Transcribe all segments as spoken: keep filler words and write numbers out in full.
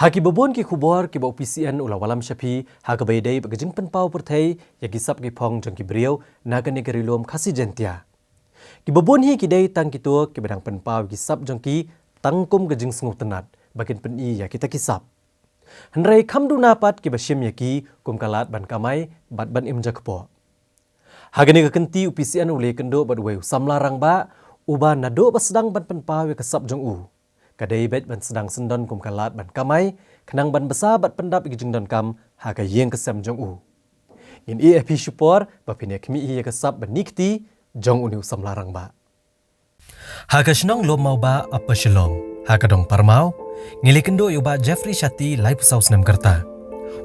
Ha kiba bun ki khubor kiba u P C N u la wallam sha phi ha kaba ïadei bad ka jingpynpaw pyrthei ïa ki sap ki phong jong ki briew na kane ka Ri Lum Khasi Jaiñtia. Kiba bun hi ki dei tang kito kiba dang pynpaw ïa ki sap jong ki tang kum ka jingsngewtynnat ba kin pyni ïa kita ki sap. Hynrei kham duna pat kiba shim ïa ki kum ka lad ban kamai bad ban im jakpoh. Ha kane ka kynti u P C N u la ïakynduh bad uwei u samla rangbah uba naduh ba sdang ban pynpaw ïa ka sap jong u, ka dei beit ban sdang syndon kum ka lad ban kamai khnang ban bsa bad pyndap ïa ki jingdonkam ha ka ïing ka sem jong u. Ngin ïa phi shipor ba phin ïa khmih hi ïa ka sap bad ni kti jong une u samla rangbah. Ha ka shnong Lum Mawbah, Upper Shillong, ha ka dong Parmaw, ngi la ïakynduh ïa u Bah Jeffrey Shatty, laiphew saw snem ka rta,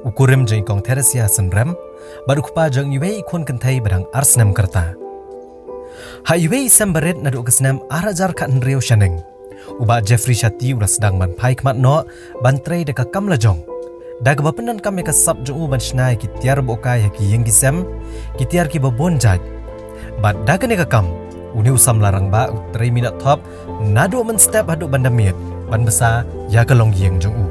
u kurim jong i Kong Theresia Synrem bad u kpa jong iwei i khun kynthei ba dang ar snem ka rta. Ha iwei i sem barit naduh ka snem ar hajar khathynriew shaneng, u Bah Jeffrey Shatty u la sdang ban phai khmat noh ban trei da ka kam lajong, da kaba pyndonkam ïa ka sap jong u ban shna ïa ki tiar buhkai ha ki ïing ki sem, ki tiar kiba bun jait. Bad da kane ka kam, une u samla rangbah u trei minot thop naduh mynstep haduh ban da miet ban bsa ïa ka longïing jong u.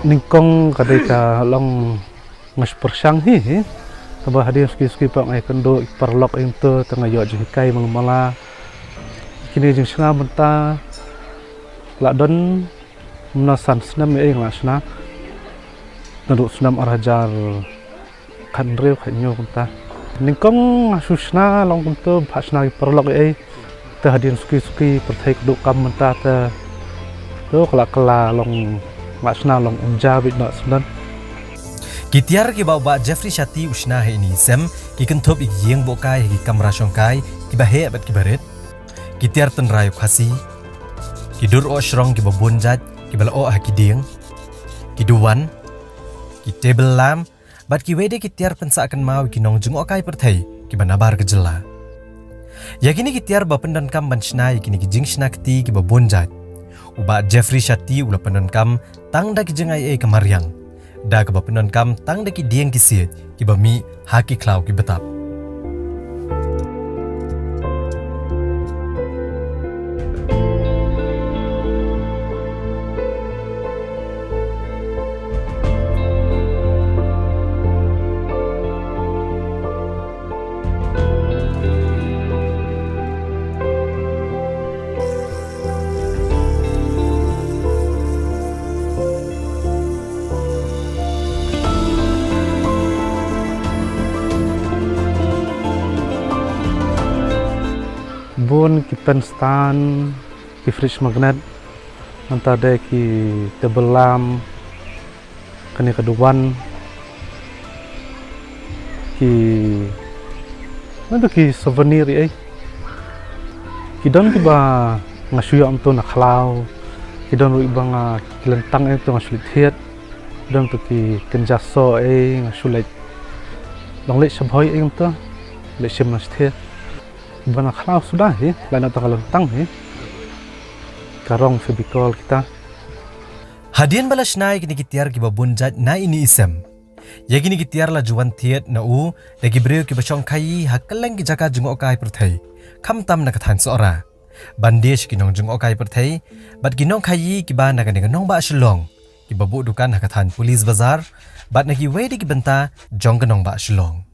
Nyngkong ka dei ka long nga shu pyrshang hi hi. Kaba hadien suki suki pat nga ïakynduh ïa ki paralok ïa ngto te nga ïoh jinghikai mala mala. Kine jingshna mynta la don mynno san snem ïa ei nga la shna. Naduh snem ar hajar khathynriew khathynñiew kumta. Nyngkong nga shu shna long kumto, phah shna ki paralok ïa ei. Te hadien suki suki pyrthei ka duh kam mynta te. To ka la kylla long nga la shna long um ja beit noh syndon. Ki tiar kiba u Bah Jeffrey Shatty u shna ha ine i sem ki kynthup ïa ki ïing buhkai ha ki kamra shongkai kiba heh bad kiba rit, ki tiar tynrai u Khasi, ki dur oh shrong kiba bun jait kiba la oh ha ki dieng, ki duwan, ki table lamp, bad kiwei de ki tiar pynsah kynmaw ïa ki nongjngohkai pyrthei kiba nabar ka jylla. Ïa kine ki tiar ba pyndonkam ban shna ïa kine ki jingshna kti kiba bun jait, u Bah Jeffrey Shatty u la pyndonkam tang da ki jingaiei ka mariang, da kaba pyndonkam tang da ki dieng ki siej kiba mih ha ki khlaw kiba tap. Bun ki pen stand, ki fridge magnet, nangta de ki table lamp, kane ka duwan, ki, nangta ki souvenir ïa ei. Ki don kiba nga shu ïoh mynta na khlaw, ki don ruh kiba nga, ki lyntang ei mynta nga shu leit thied, ki don ruh ki kynja soh ei nga shu leit, long leit sha Bhoi ei mynta, leit shim na sha thied. Ba na khlaw suda hi, la na tang ka lyntang hi. Ka rong Fevicol kita. Hadien ba la shna ïa kine ki tiar kiba bun jait na ine i sem, ïa kine ki tiar la ju wan thied na u da ki briew kiba shong khaïi ha kylleng ki jaka jngohkai pyrthei, khamtam na ka thaiñ Sohra. Ban die sha ki nongjngohkai pyrthei bad ki nongkhaïi kiba na kane ka nongbah Shillong, kiba buh dukan ha ka thaiñ Police Bazar bad na kiwei de ki bynta jong ka nongbah Shillong.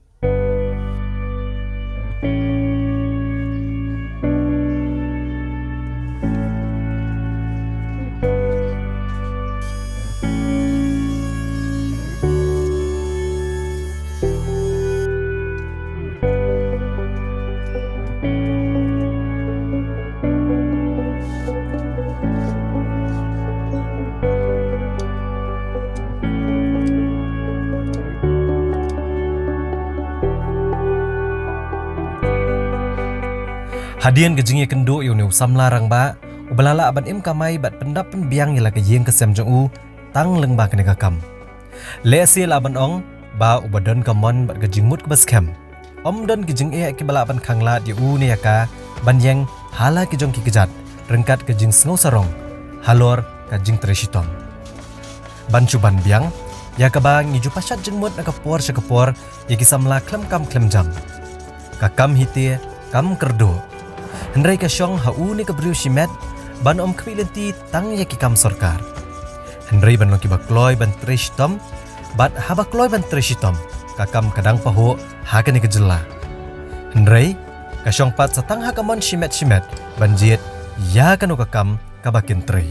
Hadien ka jingïakynduh ïa une u samla rangbah, uba la lah ban im kamai bad pyndap pynbiang ïa la ka ïing ka sem jong u, tang lyngba kane ka kam. Lehse lah ban ong, ba uba don ka mon bad ka jingmut kaba skhem, ym don ki jingeh kiba lah ban khanglad ïa u ne ïa ka, ban ïeng ha la ki jong ki kjat, ryngkat ka jingsngew sarong halor ka jingtrei shitom. Ban shu ban biang, ïa kaba ngi ju pashat jingmut na ka por sha ka por, ïa ki samla khlem kam khlem jam. Ka kam hi te, kam kyrduh. Hynrei ka shong ha une ka briew shimet, ban ym khmih lynti tang ïa ki kam sorkar. Hynrei ban long kiba kloi ban trei shitom, bad haba kloi ban trei shitom, ka kam ka dang pahuh ha kane ka jylla. Hynrei, ka shong pat sa tang ha ka mon shimet shimet, ban jied ïa kano ka kam kaba kin trei.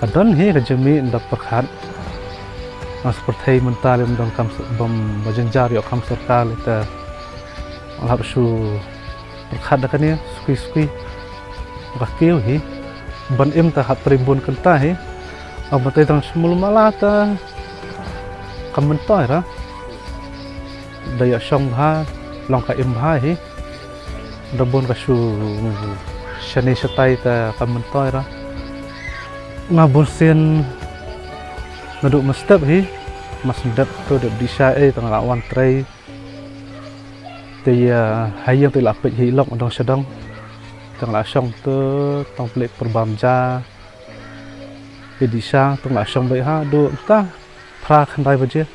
Ka don hi ka jingmih da pyrkhat. Nga sa pyrthei mynta lem don kam s-, bym ba jynjar ïoh kam sorkar lei te. Nga hap shu pyrkhat da kane, suki suki. Ka kiew hi. Ban im te hap trei bun kynta hi. Ym ba te dang shu mul mala te. Kam myntoi ra. Da ïa shong bha, long ka im bha hi. Da bun ka shu shane shatai te kam myntoi ra. Nga bun sien naduh mynstep hi. Mynstep to da dih sha ei te nga la wan trei. Te ïa ha ïing te la peit hi lok dong sha dong. Te nga la shong te tang plik pyrbam ja. Ïa dih sha te nga la shong beit haduh mynta phra khyndai baje.